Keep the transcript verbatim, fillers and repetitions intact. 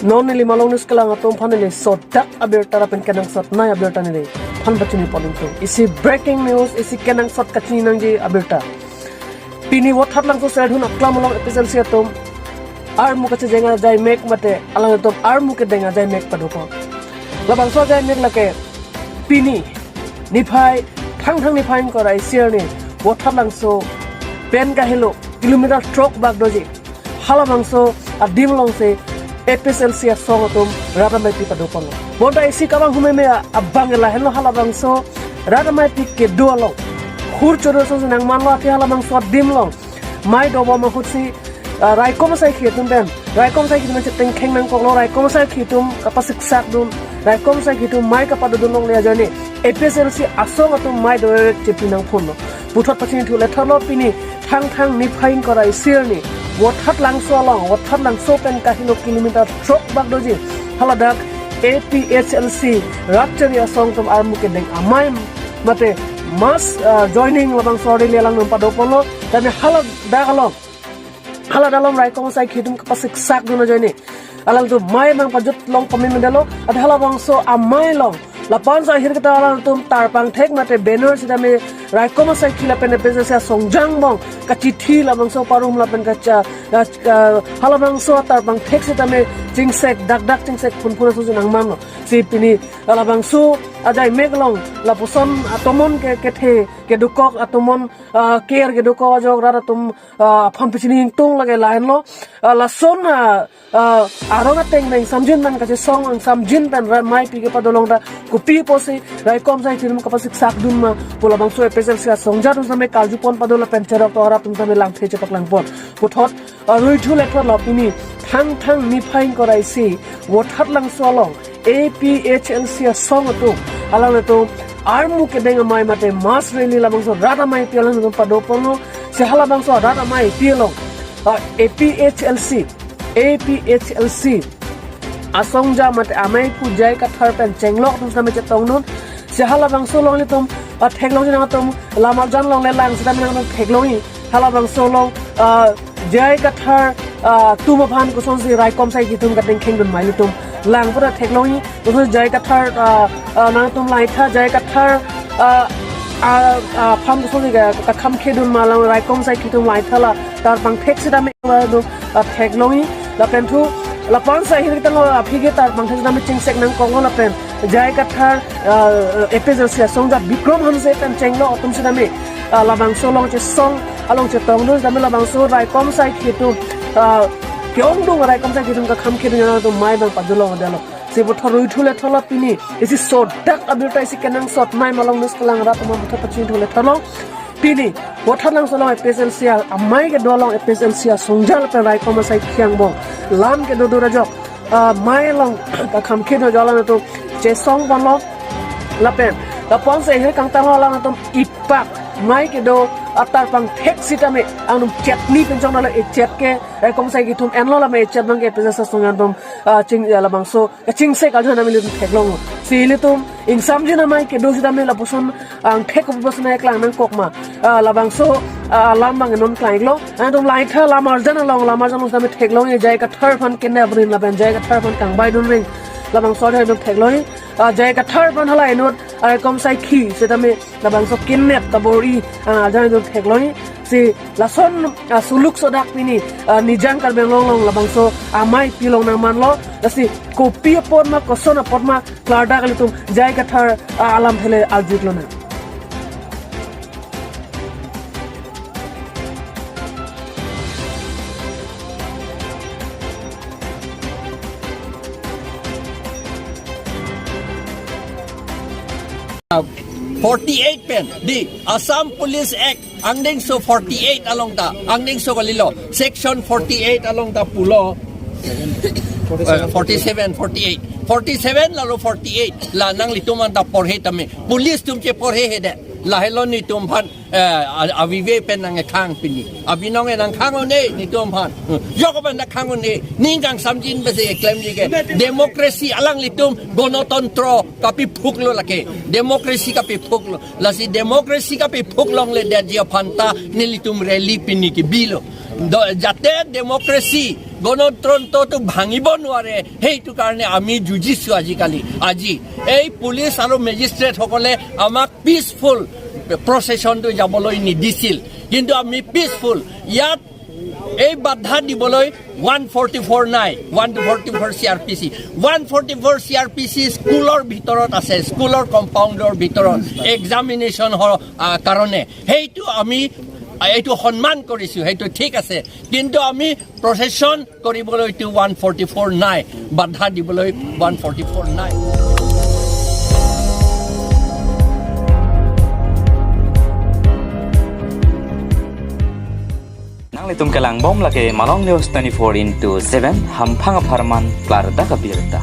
Non neli Malong News kelang atum aphan neli sodak abirta lapen kenangsot nei abirta neliphan pachini pon ingtung. Isi breaking news, isi kenangsot kachini nangji abirta. Pini Vothatlangso Serdihun Aklam along A P H L C atum armu kachejeng ajai mek mate alangtum armu kedeng ajai mek padopon. Labangso ajai mek lake pini niphai, Thangthang niphai ingkoi ra isi arni Vothatlangso pen kahelo kilometer throk bak doji halabangso adim alongsi A P H L C asong atum rat amei pi padopon. Bonta isi kabang humeme abang lahenlo halabangso rat amei pi kedo along. Hur chodo so nangmanlo athe halabangso adim along mei dobom ahutsi, ah, raikom asaikhi atum pen, raikom asaikhi atum chetengkheng nangkoklo, raikom asaikhi atum kapasiksak dun, raikom asaikhi atum mei kapadodun longle ajoine A P H L C asong atum mei do chepi nangphonlo. Puthot pachini thu le tharlo pini Thangthang niphai ingkoi ra isi arni Vothatlangso along, Vothatlangso pen kahelo kilometer throk bak doji haladak A P H L C rat chari asong atum armu kedeng amei mate mass, ah, joining labangso rally alangtum padoponlo. Tame haladak along, haladak along raikom asaikhi atum kapasiksak dun ajoine alangtum mei nangpajut long pame medalo. Athe halabangso amei along lapuson ahirketang alangtum tarpangthek mate banner sitame raikom asaikhi lapen A P H L C asongja angbong kachithi labangso parum lapen kacha, kacha, halabangso tarpangthek sitame chingsek dakdak chingsek phunphun aso nangmanlo. Si pini labangso ajai mek along lapuson atomon ke, kethe kedokok atomon, ah, ker kedokok ajok rat atum, ah, aphan pachini ingtung lake lahenlo. Ah, lason, ah, ah, arong ateng pen ingsamjin pen kachesong ingsamjin pen rat mei pi kepado long ta kopi pusi raikom asaikhi atum kapasiksak dun ma pu labangso A P H L C asongja atum sitame karjupon pado lapen cherok tovar atum sitame langthe chepaklangpon. Puthot, ah, ruithu le tharlo pini Thangthang niphai ingkoi ra isi Vothatlangso along A P H L C asong atum alangtum armu kedeng amei mate mass rally labangso rat amei pi alangtum padoponlo. Si halabangso rat amei pi along, ah, A P H L C, A P H L C asongja mate amei pu J I Kathar pen chenglok atum sitame chetongdun. Si halabangso along ilitum, ah, theklongji nangtum lam arjan along le lang sitame nangtum theklongji. Halabangso along, ah, J I Kathar, ah, atum aphan kosonsi raikom asaikhi atum katengkheng dun ma ilitum lang pura theklongji. Kosonsi J I Kathar, ah, ah, nangtum langtha J I Kathar, ah, ah, ah, aphan kosonsi ka, kakham khedun ma lang raikom asaikhi atum langtha la tarpangthek sitame atum, ah, theklongji. Lapen thu lapuson ahirketang lo aphi ke tarpangthek sitame chingsek nangkoklo lapen J I Kathar, ah, A P H L C asongja Bikram Hanse pen chenglok atum sitame, ah, labangso along chesong along chetongdun sitame labangso raikom asaikhi atum, ah, ke-ongdung raikom asaikhi atum kakham khedun alangtum mei nangpajut longledetlo. Si puthot ruithu le tharlo pini isi sodak abirta isi kenangsot nei Malong News kelang rat atum puthot pachini thu le tharlo. Pini Vothatlangso along A P H L C amei kedo along A P H L C asongja lapen raikom asaikhi angbong lam kedo do ra ajok, ah, mei along kakham khedun ajok alangtum chesongponlo. Lapen lapuson ahir kangtanglo alangtum ipak mei kedo atarpangthek sitame angtum chetni pinchong dalo, echet ke raikom asaikhi atum enlo lame echet abang ke A P H L C asong atum, ah, ching, ah, labangso kachingsek ajoine ilitum theklonglo. Si ilitum ingsamjin amei kedo sitame lapuson angthek kopi puson nangklang nangkok ma, ah, labangso, ah, alam abang non klanglo. Angtum langtha lam arjan along, lam arjan along sitame theklongji J I Kathar aphan kidnap ring lapen J I Kathar aphan kangbai dun ring labangso ajoine ilitum theklongji. Ah, J I Kathar aphan hala inut, ah, raikom asaikhi sitame labangso kidnap kabor-i, ah, ajoine ilitum theklongji. Si lason, ah, suluk sodak pini, ah, Nijang Karbi Anglong along labangso amei pi along nangmanlo. Lasi kopi apot ma koson apot ma klardak ilitum J I Kathar, ah, alamthe le arju-ik lonang. Forty-eight pen, di Assam Police Act, angdengso forty-eight along ta, angdengso kalilo, section forty-eight along ta pulo. Eh, forty-seven, forty-eight. Forty-seven lalu forty-eight. La nanglitum anta porhe tame. Police atum cheporhehedet. Lahelo netum aphan, eh, a-, avive pen nangkehang pini. Abinong e nangkehang un-e netum aphan. Yok aphan nangkehang un-e. Ning kangsamjin besi klemji ke. Democracy alanglitum gonotontro kapephuklo lake. Democracy kapephuklo. Lasi democracy kapephuk longledetji aphan ta nelitum rally pini kebilo. দ- যাতে ডেমক্ৰেচি, গণতন্ত্ৰটো ভাঙিব নোৱাৰে, সেইটো কাৰণে আমি যুঁজিছো আজিকালি। আজি এই পুলিচ আৰু মেজিষ্ট্ৰেটসকলে আমাক পিচফুল প্ৰচেছনটো যাবলৈ নিদিছিল, কিন্তু আমি পিচফুল ইয়াত এই বাধা দিবলৈ ওৱান ফৰ্টি ফ'ৰ নাই, ওৱান ফৰ্টি ফ'ৰ চি R P C. One forty four চি আৰ পি চি স্কুলৰ ভিতৰত আছে, স্কুলৰ কম্পাউণ্ডৰ ভিতৰত এক্সামিনেশ্যন কাৰণে। সেইটো আমি এইটো সন্মান কৰিছো, সেইটো ঠিক আছে, কিন্তু আমি প্ৰচেছন কৰিবলৈতো ওৱান ফৰ্টি ফ'ৰ নাই, বাধা দিবলৈ ওৱান ফৰ্টি ফ'ৰ নাই। Nanglitum kelangbom lake Malong News twenty-four into seven, hamphang apharman klardak abirta.